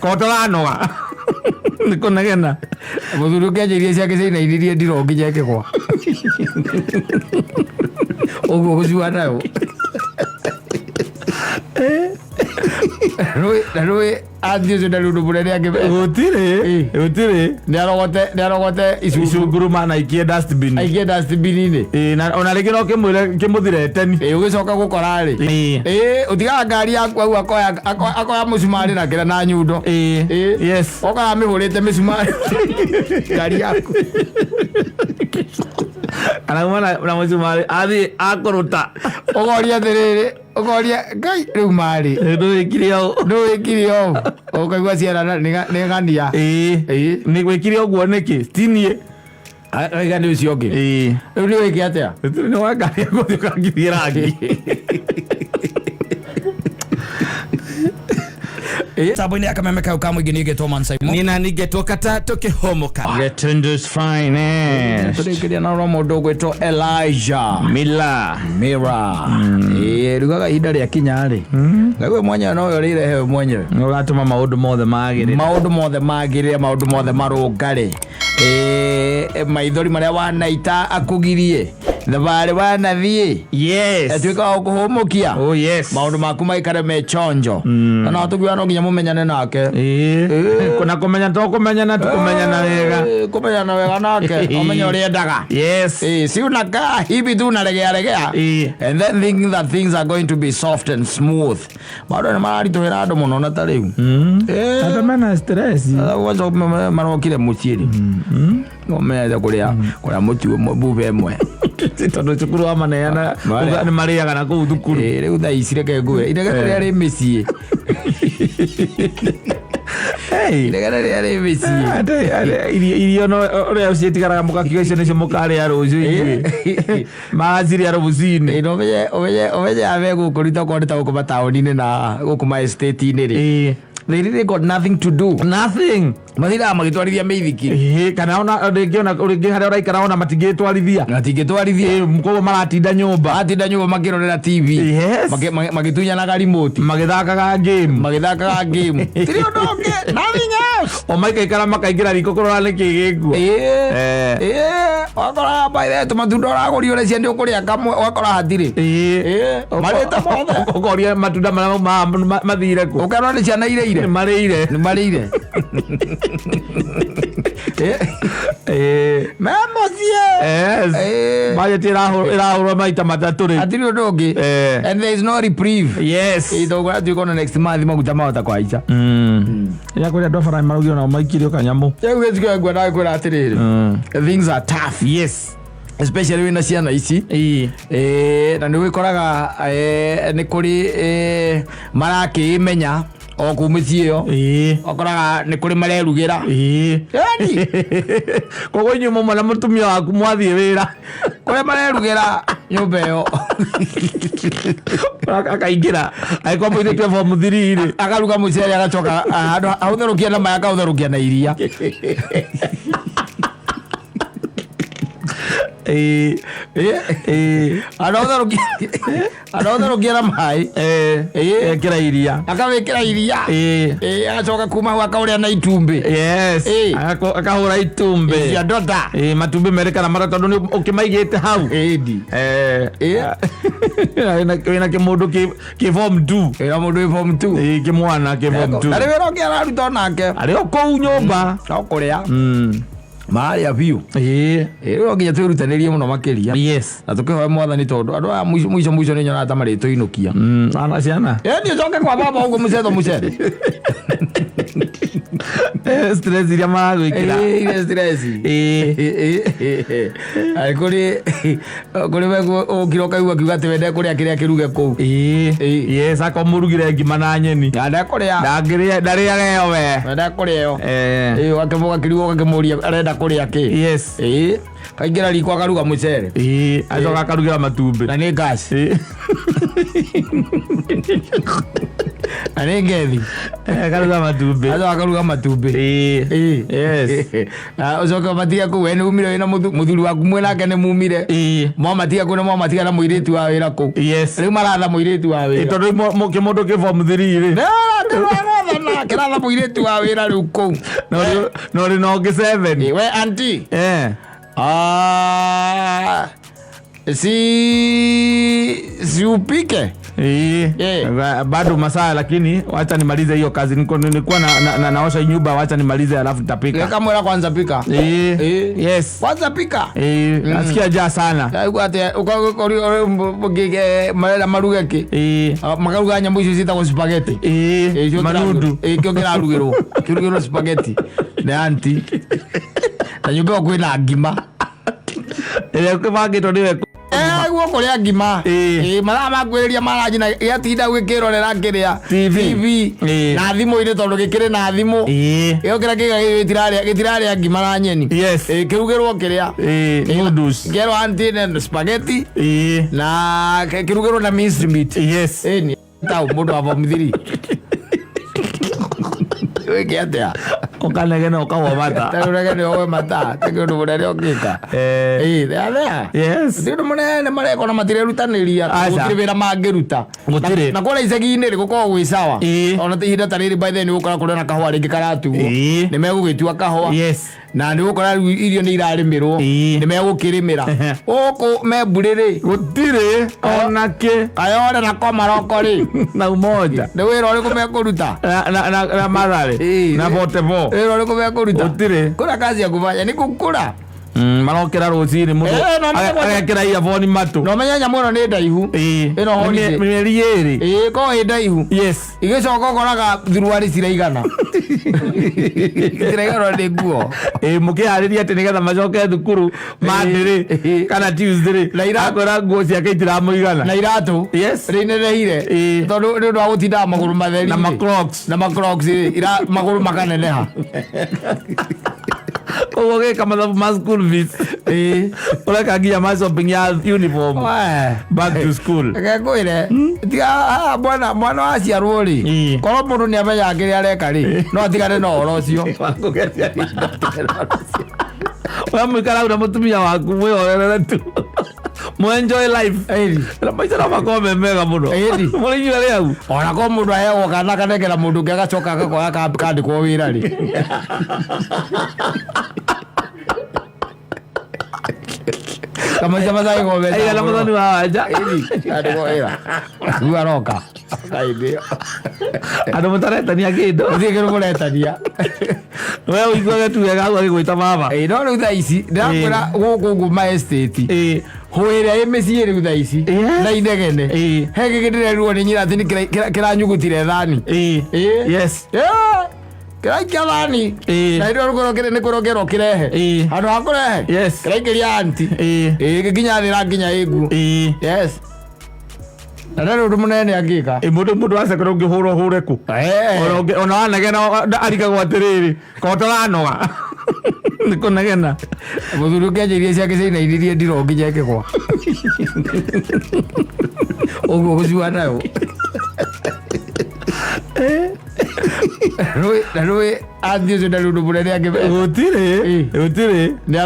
Kotoranoga nĩ kũnegena. Mũthuri ũkĩanjĩirie ciake ciainainirie ndiro nginya ĩkĩgwa. Ũguo gũcua nayo. Na rũĩ athiĩ ũcio ndarĩ ũndũ mũnene angĩ. Gũtirĩ. Gũtirĩ. Nĩ arogote icunguru. Icunguru mana aikie dustbin. Aikie dustbin-inĩ. Ĩĩ, na ona rĩngĩ no kĩmwĩre kĩmũthire teni. Ĩĩ, ũgĩcoka gũkora rĩ. Ĩĩ, ũtigaga ngari yaku hau akoya mũcumarĩ na kĩra na nyundo. Ĩĩ. Yes. Okaga amĩhũrĩte mĩcumarĩ ngari yaku. Arauma na mũcumarĩ athiĩ akũrũta. Ũkoria atĩrĩrĩ, ũkoria Ngai rĩu marĩ. Ndũwĩkire ũũ. Ndũwĩkire ũũ. Ũkaigua ciana nĩ ng'ania. Ĩĩ. Ĩĩ. Nĩ gwĩkire ũguo nĩkĩ? Ti niĩ. Aiga nĩ ũcio ũngĩ. Ĩĩ. Rĩu nĩ wĩke atĩa? Gũtirĩ nĩ wa ngari gũthiĩ ũkangithie rangi. Tambo-inĩ ya kameme kau ka mũingĩ niĩ ngetwo Man Simon. Nina ningetwo kata tukihomoka. Getundu's finest. Tũrĩkĩria na ũrĩa mũndũ ũgwĩtwo Elijah. Mila. Mira. Ĩĩ, rugaga ihinda rĩa kinya rĩ. Ngai we mwenyewe nowe ũrĩrehe we mwenyewe. Nĩ ũgatũma maũndũ mothe magĩrĩre. Maũndũ mothe magĩrĩre, maũndũ mothe marũngare. Ĩĩ, maithori marĩa wanaita akũgirie. Thabarĩ wanathiĩ. Yes. Atuĩka wa gũkũhũmũkia. Oh yes. Maũndũ maku maikare me chonjo. Na no tũkiuga no nginya mũmenyane nake. Ĩĩ. Na kũmenya to kũmenyana tu kũmenyana wega. Ĩĩ, kũmenyana wega nake. Ũmenye ũrĩa endaga. Yes. Eh, si unakaa hivi tu unalegea legea and then think that things are going to be soft and smooth. Maũndũ nĩ mararitũhĩra andũ mũno na ta rĩu. Eh, Andũ mena stress. Ũgacoka marokire mũciĩ rĩ ũmenyete kũrĩa mũtu ũmwe buba ĩmwe. Tondũ cukuru wa maneana nĩ marĩaga na kũu thukuru. Eh, rĩu thaa ici reke ngwĩre inegene rĩrĩa rĩ mĩciĩ. Hey. Inegene rĩrĩa rĩ mĩciĩ. Irio no ũrĩa citigaraga mũkakiuga icio nĩcio mũkarĩa rũciũ ithuĩ magacirĩa rũcinĩ. Ĩĩ, na ũmenye ame gũkũ rita okorwo nĩ ta gũkũ mataũni-inĩ na gũkũ ma estate-inĩ rĩ. They really got nothing to do. Nothing. Mathindaga magĩtwarithia mĩithikiri. Ĩĩ, kana ona rĩngĩ ona rĩngĩ harĩa ũraikara ona matingĩtwarithia. Matingĩtwarithia. Koguo maratinda nyũmba. Maratinda nyũmba makĩrorera TV. Yes. Magĩtunyanaga remote. Magĩthakaga game. Magĩthakaga game. Tirĩ ũndũ ũngĩ. Nothing else. O maikaikara makaingĩra riko kũrora nĩkĩ gĩkuo. Ĩĩ. Ĩĩ. Ũgakora by the way tũmatunda ũragũria ũreciria nĩ ũkũrĩa kamwe ũgakora hatirĩ. Ĩĩ. Marĩte mothe. Ũkoria matunda marĩa maumaga mathire kũ. Ũkerwo nĩ ciana ireire. Nĩ marĩire. Nĩ marĩire. Ĩĩ. Me mũciĩ. Yes. Ĩĩ. Budget ĩrahũrwo maita matatũ rĩu. Hatirĩ ũndũ ũngĩ. And there is no reprieve. Yes. Ĩĩ, tondũ kũratuĩka ona next month maguta mahota kũhaica. Ya kũrĩ andũ a bara maraugire nao maikirio kanyamũ. Rĩu gĩciko nguona kwĩra atĩrĩrĩ. Things are tough. Yes. Especially wĩna ciana ici. Ĩĩ. Ĩĩ, na nĩ wĩkoraga nĩ kũrĩ marakĩĩmenya o kũu mĩciĩ ĩyo. Ĩĩ. Ũkoraga nĩ kũrĩ marerugĩra. Ĩĩ. Yaani, Koguo inyuĩ mũmwe na mũtumia waku mwathiĩ wĩra. Kũrĩa marerugĩra nyũmba ĩyo. Akaingĩra. Angĩkorwo mũirĩtu e form 3 rĩ. Akaruga mũcere agacoka handũ aũtherũkia na maĩ akaũtherũkia na iria. Ĩĩ. Ĩĩ. Handũ aũtherũkia na maĩ. Ĩĩ. Ekĩra iria. Akawĩkĩra iria. Ĩĩ. Ĩĩ, agacoka kuma hau akaũrĩa na itumbĩ. Yes. Ĩĩ. Akahũra itumbĩ. Cia ndota. Ĩĩ, matumbĩ merĩ kana matatũ tondũ nĩ ũkĩmaigĩte hau. Ĩndi. Eh. Ĩĩ. Wĩna kĩmũndũ kĩ form 2. Wĩna mũndũ wĩ form 2. Ĩĩ, kĩmwana kĩ form 2. Na rĩ wĩra ũngĩ araruta onake. Arĩ o kũu nyũmba. No kũrĩa. Marĩa biũ. Ĩĩ. Ĩĩ, rĩu no nginya twĩrutanĩrie mũno makĩria. Yes. Na tũkĩhoe mwathani tondũ andũ aya mũico mũico mũico nĩ nyonaga ta marĩtũinũkia. Ana ciana. Ĩĩ, niĩ ũcoke kwa baba ũguo mũcetho mũcetho. Eh, stress iria maragwĩkĩra. Ĩĩ, ile stress. Ĩĩ. Ĩĩ, kũrĩ we ũkira ũkaigua akiuga atĩ we ndekũrĩa kĩrĩa kĩruge kũu. Ĩĩ. Ĩĩ. Yes, akorwo mũrugire ngima na nyeni. Na ndekũrĩa. Ndangĩrĩa ndarĩaga ĩyo we. We ndekũrĩa ĩyo. Eh. Ĩĩ, ũgakĩrigwo ũgakĩmũria arenda kũrĩa kĩ. Yes. Ĩĩ. Kaingĩra riko akaruga mũcere. Ĩĩ, acoka akarugĩra matumbĩ. Na nĩ gas. Ĩĩ. Na nĩ ngethi. Akaruga matumbĩ. Acoka akaruga matumbĩ. Ĩĩ. Ĩĩ. Yes. Na ũcoke ũmatige kũu, we nĩ umire wĩna mũthuri waku mwĩ nake nĩ mumire. Ĩĩ. Mwamatiga kũu na mwamatiga na mũirĩtu wa wĩra kũu. Yes. Rĩu maratha mũirĩtu wa Ĩĩ, wĩra. tondũ kĩmũndũ kĩ form 3 rĩ. Kĩrathana, kĩratha mũirĩtu wa wĩra rĩu kũu. Na ũrĩ na ũngĩ 7. Ĩĩ, we auntie. Eh. Ah, si upike. Ĩĩ. Eh. Bado masaa lakini wacha nimalize hiyo kazi. Nilikuwa naosha nyumba, wacha nimalize alafu nitapika. Kamwĩra kwanza pika. Ĩĩ. Ĩĩ. Yes. Kwanza pika. Ĩĩ, nasikia njaa sana. Ndaigua atĩ marenda maruge kĩ? Ĩĩ. Ah, makaruga nyamũ icio ciĩtagwo spaghetti. Ĩĩ. Ĩĩ, icio Manudu. Ĩĩ, kĩo kĩrarugĩrwo. Kĩrugĩrwo spaghetti nĩ auntie. Na nyũmba ĩyo kwĩna ngima. Ĩrĩa ĩbangĩtwo nĩwe. Guo kũrĩa ngima. Ĩĩ. Ĩĩ, mathaa ma kwĩrĩria maranji na gĩatinda gĩkĩrorera kĩrĩa TV. TV Ĩĩ. na thimũ-inĩ tondũ gĩkĩrĩ na thimũ. Ĩĩ. Gĩo kĩrĩa kĩga gĩtirarĩa ngima na nyeni. Yes. Ĩĩ, kĩrugĩrwo kĩrĩa. Ĩĩ, noodles. Kĩerwo auntie nĩ spaghetti Ĩĩ. na kĩrugĩrwo na minced meat. Yes. Ĩĩ, ni tau mũndũ wa form 3. Wĩke atĩa? Ũkanegena ũkagwa mata. Tarũrege nĩ woe mata, ta kĩũndũ mũnene ũngĩka. Eh. Ĩĩ, thea thea. Yes. Gũtirĩ ũndũ mũnene mareka ona matirerutanĩria. Aca. Gũtirĩ wĩra mangĩruta. Gũtirĩ. Na kũrĩa icagi-inĩ rĩ gũkoragwo gwĩ sawa. Ĩĩ. Ona ihinda ta rĩrĩ by then nĩ ũgũkora kũrĩ na kahũa rĩngĩ karatuo. Ĩĩ. Nĩ megũgĩtua kahũa. Yes. Na nĩ ũgũkora rĩu irio nĩ irarĩmĩrwo. Ĩĩ. Nĩ megũkĩrĩmĩra. Gũkũ memburĩ rĩ. Gũtirĩ ona kĩ Kayore na komaroko rĩ. na umoja. Nĩ wĩra ũrĩkũ mekũruta? Na Mathare. Ĩĩ. Na Botevo. Wĩra ũrĩkũ mekũruta? Gũtirĩ. Kũna kazi ya kufanya nĩ kũkũra. Marokĩra rũcinĩ mũndũ Eh, no menye kwanja- agekĩra earphone matũ. Na ũmenye nyamũ ĩno nĩ ndaihu. Ĩĩ. Ĩno Nĩ holiday. mĩeri ĩrĩ. Ĩĩ, korwo ĩ ndaihu. Yes. Igĩcoka ũkoraga thuruarĩ ciraigana. Ciraigana nĩ nguo. Ĩĩ, mũkĩharĩria atĩ nĩgetha macoke thukuru Monday rĩ Ĩĩ. kana Tuesday rĩ Na akwĩra nguo ciake itiramũigana. Na iratũ. Yes. Rĩinenehire. Ĩĩ. Tondũ nĩ ũndũ wa gũtindaga magũrũ matheri. Na rĩ. ma Crocs. Na ma Crocs rĩ, magũrũ makaneneha. Koguo ũgĩka mathabu ma school fees. Ĩĩ. Ũreka nginya ma shopping ya uniform. Wee. Back to school. Reke ngwĩre tiga haha mwana waciarwo rĩ Ĩĩ. korwo mũndũ nĩ amenyaga kĩrĩa areka rĩ no atigane na ũhoro ũcio. We mũikara hau na mũtumia waku mwĩhorerere tu. Mũ enjoy life. Ĩni. Na maica no makorwo me mega mũno. Ĩni. Mũrĩ inyuĩ arĩ hau. Ona korwo mũndũ aheagwo kana akanengera mũndũ ũngĩ agacoka agakoya kandĩkwo wĩra rĩ. Kamaica macagĩrwo mbeca Aigana mũthoni wa wanja. Ĩni, kandĩkwo wĩra. Rĩu aroka. Kaĩndĩ ĩyo. Andũ mũtaretania kĩndũ. Gũtirĩ kĩndũ mũretania. We ũiguage tu wega hau agĩgwĩta baba. Ĩĩ, no rĩu thaa ici ndĩrakwĩra gũkũ ũguo ma estate Ĩĩ. hũ ĩrĩa ĩ mĩciĩ rĩu thaa ici Yes. na inegene Ĩĩ. he gĩkĩ ndĩrerirwo nĩ nyina atĩ nĩ kĩranyugutire thani. Ĩĩ. Ĩĩ. Yes. Ĩĩ, kĩraikia thani. Ĩĩ. Na hĩndĩ ĩyo nĩ kũrokerwo kĩrehe. Ĩĩ. Handũ ha kũrehe Yes. kĩraikĩria anti. Ĩĩ. Ĩĩ, gĩkinya thĩ nginya ĩ nguo. Ĩĩ. Yes. Na ndarĩ ũndũ mũnene angĩka. Ĩ, mũndũ wa cekera ũngĩhũrwo hũre kũ? Ona wanegena arigagwo atĩrĩrĩ ko tũranoga. Nĩ kũnegena. Mũthuri ũkĩenja iria ciake ciainainirie ndiro nginya ĩkĩgwa. Ũguo gũcua nayo. Na rũĩ anti ũcio ndarĩ ũndũ mũnene angĩmeka. Gũtirĩ. Ĩĩ. Gũtirĩ. Nĩ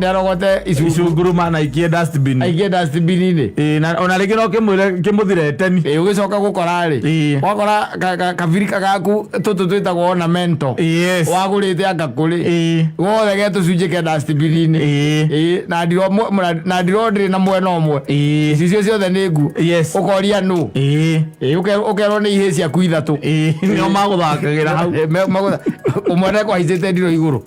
arogote icunguru Icunguru mana aikie dustbin. aikie dustbin-inĩ. Ĩĩ, na ona rĩngĩ no kĩmwĩre kĩmũthire teni. Ĩĩ, ũgĩcoka gũkora rĩ Ĩĩ. wakora kabirika gaku tũtũ twĩtagwo ornamental Yes. wagũrĩte anga kũrĩ Ĩĩ. gothe ge tũcunjĩ ke dustbin-inĩ. Ĩĩ. Ĩĩ, na ndiro na ndiro ndĩrĩ na mwena ũmwe. Ĩĩ. Icicio ciothe nĩ nguo. Yes. Ũkoria nũ. Ĩĩ. Ĩĩ, ũkerwo nĩ ihĩĩ ciaku ithatũ. Ĩĩ, nĩo magũthakagĩra hau. Ĩĩ, ũmwe nĩekũhaicĩte ndiro igũrũ.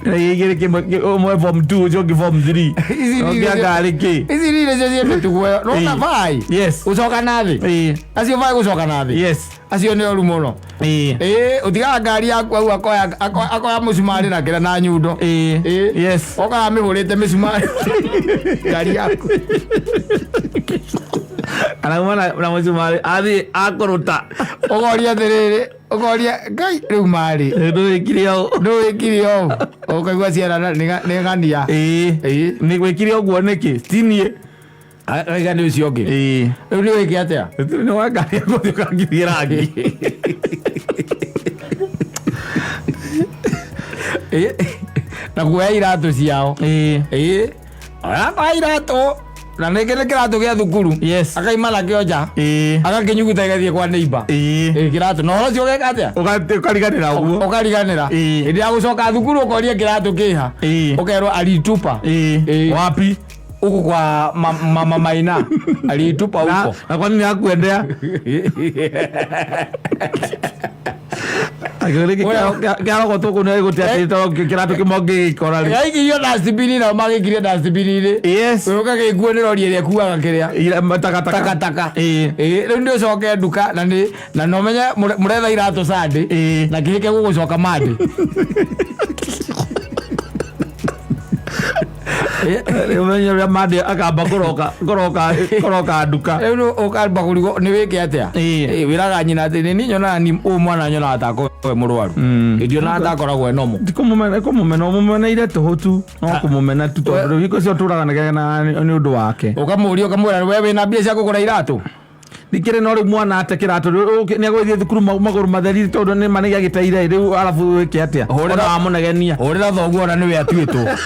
Na igĩrĩ kĩmwe ũmwe form 2 ũcio ũngĩ form 3. Ici nĩ Ũngĩ anga arĩ kĩ? Ici nĩ nĩcio ciĩ mĩtugo ĩyo. Nĩwona Ĩĩ. baĩ? Yes. Gũcoka na thĩ. Ĩĩ. Acio baĩ gũcoka na thĩ. Yes. Acio nĩ oru mũno. Ĩĩ. Ĩĩ, ũtigaga ngari yaku hau akoya mũcumarĩ na kĩrĩa na nyundo. Ĩĩ. Ĩĩ. Yes. Okaga amĩhũrĩte mĩcumarĩ ngari yaku. Arauma na mũcumarĩ athiĩ akũrũta. Ũkoria atĩrĩrĩ, ũkoria Ngai rĩu marĩ Ndũwĩkire ũũ. Ndũwĩkire ũũ, ũkaigua ciana nĩ ng'ania. Ĩĩ. Ĩĩ. Nĩ gwĩkire ũguo nĩkĩ? Tinie. Aiga nĩ ũcio ũngĩ. Ĩĩ. Rĩu nĩ wĩke atĩa? Nĩ wangari gũthiĩ ũkangithie rangi. Ĩĩ. Na kuoya iratũ ciao. Ĩĩ. Ĩĩ. Oya iratũ na nĩngĩ nĩ kĩratũ gĩa thukuru. Yes. Akaima nakĩo nja. Ĩĩ. Agakĩnyuguta gĩgathiĩ kwa neighbor. Ĩĩ. Ĩĩ, kĩratũ na ũhoro ũcio ũgeka atĩa? Ũkariganĩra ũguo. Ũkariganĩra. Ĩĩ. Hĩndĩ ya gũcoka thukuru ũkoria kĩratũ kĩha. Ĩĩ. Ũkerwo alitupa. Ĩĩ. Ĩĩ. Wapi? Huku kwa mama Maina alitupa huko. Na kwa nini hakuendea? Kĩarogotwo kũu nĩ gũte atĩ tondũ kĩratũ kĩmwe ũngĩgĩkora rĩ. Gaikirio dustbin nao magĩkirie dustbin-inĩ. Yes. Ũgagĩkuo nĩ rori ĩrĩa ĩkuaga kĩrĩa. Takataka. Takataka. Ĩĩ. Ĩĩ, rĩu nĩ ũcoke nduka na nĩ na no menye mũretha iratũ Sunday. Ĩĩ. Na kĩhĩke gũgũcoka Monday. Ũmenye ũrĩa Monday akamba kũroka kũroka kũroka nduka. Rĩu nĩ ũkamba kũrigwo nĩ wĩke atĩa? Ĩĩ. Ĩĩ, wĩraga nyina atĩ nĩ niĩ nyonaga ni ũyũ mwana nyonaga ta akoragwo e mũrwaru. Ndionaga ta akoragwo e normal. Ti kũmũmena kũmũmena ũmũmeneire tũhũ tu no kũmũmena tu tondũ rĩu hingo cio tũraga na nĩ ũndũ wake. Ũkamũria ũkamwĩra we wĩna mbia cia kũgũra iratũ? Ndikĩrĩ no rĩu mwana ate kĩratũ nĩ agũgĩthiĩ thukuru magũrũ matheri tondũ nĩ ma nĩ gĩagĩteire rĩu arabu wĩke atĩa? Hũrĩra- Ona wamũnegenia. Hũrĩra thoguo ona nĩwe atuĩtwo.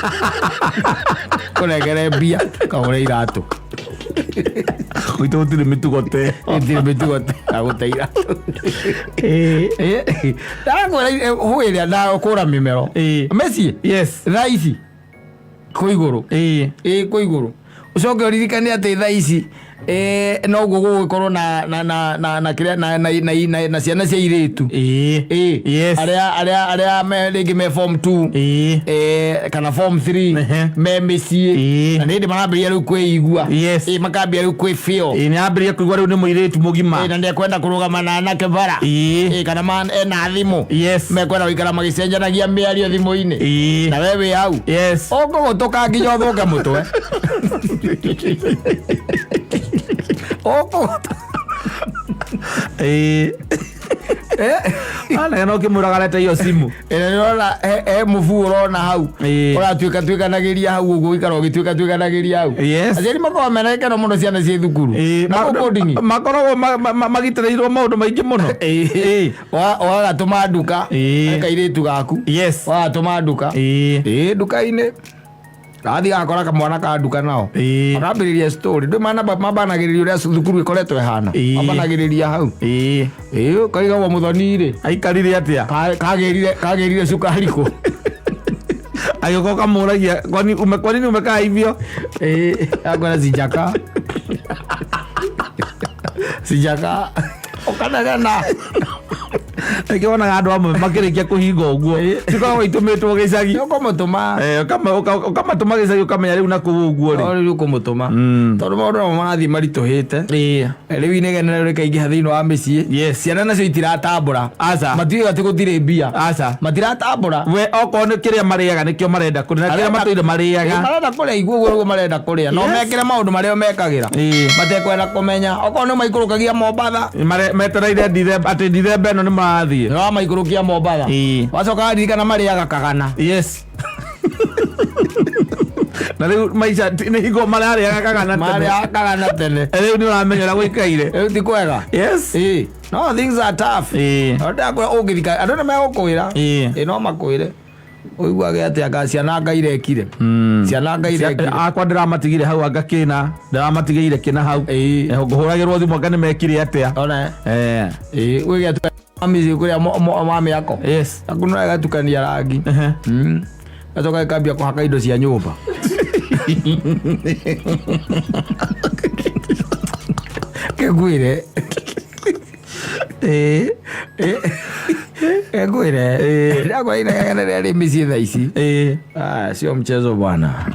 Kũnengere mbia kagũre iratũ. Gwitũ gũtirĩ mĩtugo te. Gũtirĩ mĩtugo ya gũte iratũ. Ndakwĩra hũ ĩrĩa ndakũra mĩmero. Ĩĩ. Meciĩ. Yes. Thaa ici kwĩ igũrũ. Ĩĩ. Ĩĩ kwĩ igũrũ. Ũcoke ũririkane atĩ thaa ici noguo gũgũkorwo na na na na na kĩrĩa na na na na na ciana cia airĩtu. Ĩĩ. Ĩĩ. Yes. Arĩa arĩa arĩa me rĩngĩ me form 2. Ĩĩ. Kana form 3 Ehe. me mĩciĩ. Ĩĩ. Na nĩ hĩndĩ marambĩrĩria rĩu kwĩigua. Yes. Ĩĩ, makambia rĩu kwĩ feel. Ĩĩ nĩ ambĩrĩria kũigua rĩu nĩ mũirĩtu mũgima. Ĩĩ, na nĩekwenda kũrũgama na anake bara. Ĩĩ. Ĩĩ, kana ena thimũ. Yes. Mekwenda gũikara magĩcenjanagia mĩario thimũ-inĩ. Ĩĩ. Na we wĩ hau. Yes. Ũkũgũtũka nginya ũthũke mũtwe. Ũkũgũtũka. Ĩĩ. Anegena ũkĩmwĩraga arete iyo simu. Ĩrĩa nĩũrona he mũbuu ũrona hau. Ĩĩ. Ũratuĩka tuĩkanagĩria hau ũguo ũikara ũgĩtuĩka tuĩkanagĩria hau. Yes. Aciari makoragwo mena gĩkeno mũno ciana ciĩ thukuru. Ĩĩ. Na gũkũ nding'i. Makoragwo magitĩrĩirwo maũndũ maingĩ mũno. Ĩĩ. Wagatũma nduka. Ĩĩ. Kairĩtu gaku. Yes. Wagatũma nduka. Ĩĩ. Ĩĩ, nduka-inĩ. Gathiĩ gakora kamwana ka nduka nao. Ĩĩ. Makambĩrĩria story. Ndũĩ mambanagĩrĩria ũrĩa thukuru ĩkoretwo ĩhana. Ĩĩ. Mambanagĩrĩria hau. Ĩĩ. Ĩĩ, ũkarigagwo mũthoni rĩ. Aikarire atĩa? Kagĩrire cukari kũ? Agĩũka ũkamũragia kwa nini umekaa hivyo? Ĩĩ, akwĩra sijaka. Sijaka. Ũkanegena. Rĩngĩ wonaga andũ amwe makĩrĩkia kũhinga ũguo cikoragwo itũmĩtwo gĩcagi. Ũkũmũtũma. Ũkamatũma gĩcagi ũkamenya rĩu nakũu ũguo rĩ. Rĩu ũkũmũtũma. Tondũ maũndũ namo marathiĩ maritũhĩte. Ĩĩ. Rĩu inegene rĩu rĩkaingĩha thĩinĩ wa mĩciĩ. Yes. Ciana nacio itiratambũra. Aca. Matiũĩ atĩ gũtirĩ mbia. Aca. Matiratambũra. We okorwo nĩ kĩrĩa marĩaga nĩkĩo marenda kũrĩa na kĩrĩa matũire marĩaga. Marenda kũrĩa iguo ũguo nĩguo marenda kũrĩa. No Yes. mekĩre maũndũ marĩa mekagĩra. Ĩĩ. Matekwenda kũmenya. Okorwo nĩ maikũrũkagia Mombatha. Metereire atĩ Dithemba ĩno nĩ marathiĩ. Nĩ wamaikũrũkia Mombatha. Ĩĩ. Wacoka waririkana marĩaga kagana. Yes. Na rĩu maica nĩ hingo mararĩaga kagana tene. Marĩaga kagana tene. Rĩu nĩ ũramenya ũrĩa gũikaire. Rĩu ti kwega. Yes. Ĩĩ. No things are tough. Ĩĩ. No ndakwĩra ũngĩthika andũ nĩ megũkwĩra. Ĩĩ. Ĩĩ no makwĩre. Ũiguage atĩ anga ciana anga irekire. Ciana anga irekire. Akwa ndĩramatigire hau anga kĩna ndĩramatigĩire kĩna hau. Ĩĩ. Ngũhũragĩrwo thimũ anga nĩ mekire atĩa. Ona. Eh. Ĩĩ wĩge atĩ mami kũrĩa mami yako. Yes. Aku no ĩgatukania rangi. Ehe. Gacoka ĩkambia kũhaka indo cia nyũmba. Kĩngwĩre. Ĩĩ. Kĩngwĩre. Ndakwĩra inegene rĩrĩa rĩ mĩciĩ thaa ici. Ĩĩ. Ah, sio mchezo bwana.